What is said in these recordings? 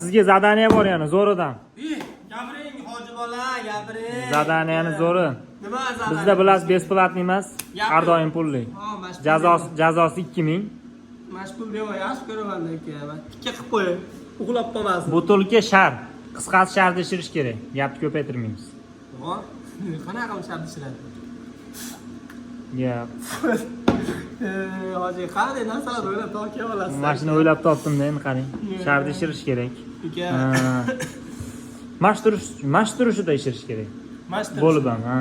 Sizga задание bor yana zo'ridan. Gapiring, hoji bola, gapiring. Задания ni zo'ri. Nima задание? Bizda bilasiz, бесплатный emas, har doim pulli. Ha, mana shu Jazosi 2000. Mana shu pul beraman, yaxshi ko'raman aka. Man tikka qilib qo'ying. Uxlab qolmasin. Бутылка shar. Qisqasi, sharni ishirish kerak. Gapni ko'paytirmaymiz. Hop. Qanaqa qilib shart ishiradi? Gap. Hoji, qanday narsalar o'ylab topib olasiz? Mana shuni o'ylab topdim-da, endi qarang. Sharni ishirish kerak. Uka. Ha. Mash turishida ishirish kerak. Mash turish. Bo'lib ham, ha.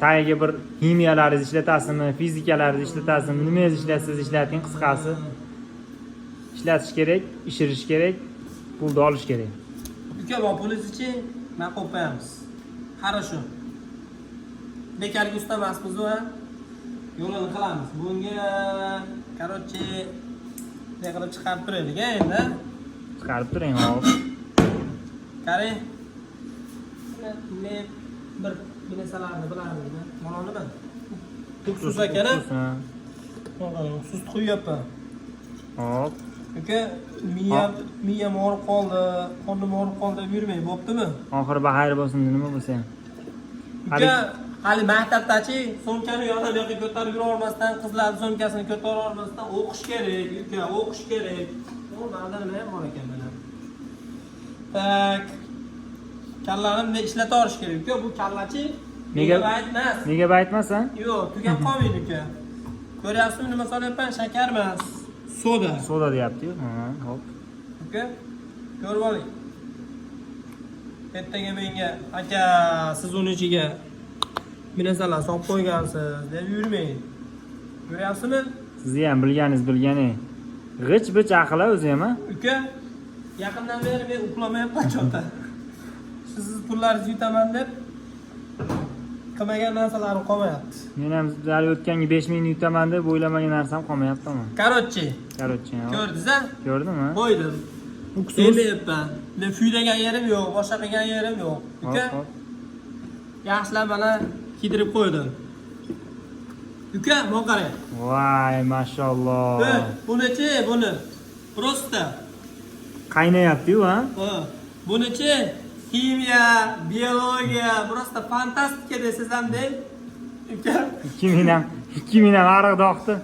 Tagiga bir ximiyalaringizni ishlatasizmi, fizikalaringizni ishlatasizmi, nimangizni ishlatsangiz ishlating, qisqasi. Ishlatish kerak, ishirish kerak, pulni olish kerak. Uka, bu pulingizni man qo'yib qo'yamiz. Хорошо. Bekarga usta emasmiz u, ha? Yo'lini qilamiz. Bunga, короче, ne qilib chiqarib turaylik, a, endi. Chiqarib turing, hop. Qarang. Men bir narsalarni bilardim. Mana nima? Уксус ekan, a? Ha. Уксус ni quyapman. Hop. Uka, miyam og'rib qoldi, qornim og'rib qoldi deb yurmang, bo'ptimi? Oxiri baxayr bo'lsin, nima bo'lsa ham. Uka, hali maktabdachi sumkani yoqdan bu yoqqa ko'tarib yura olmasdan, qizlarni sumkasini ko'tara olmasdan o'qish kerak, uka, o'qish kerak. O, manda nima ham bor ekan mana. Так. Kallani bunday ishlata olish kerak, uka, bu kallachi megabayt emas. Megabayt emas, ha? Yo'q, tugab qolmaydi, uka. Ko'ryapsizmi, nima solyapman? Shakar emas. Soda. Soda deyapti-yu. Ha, hop. Uka, ko'rib oling. Ertaga menga, aka, siz uni ichiga bir narsalar solib qo'ygansiz deb yurmang. Ko'ryapsizmi? Sizni ham bilganingiz bilgani. G'ich bich aql o'zi ham, ha? Uka, yaqindan beri men uxlamayapman чё-то. Siz pullaringizni yutaman deb qilmagan narsalarim qolmayapti. Men ham hali o'tgangi 5000 ni yutaman deb o'ylamagan narsam qolmayaptimi? Короче, Короче, hop. Ko'rdingiz a? Ko'rdim, ha? Qo'ydim. Уксус. Demayapman. Men fuylagan yerim yo'q, boshqa qilgan yerim yo'q. Uka, Hop, hop. yaxshilab mana kiydirib qo'ydim. Uka, mana qarang. Voy, mashalloh. Ey, bunichi, buni. Просто. Qaynayapti-yu, ha? Ha, bunichi ximiya, biologiya, просто fantastika desangiz ham deng. Uka, 2000 ham, 2000 ham ariqda oqdi.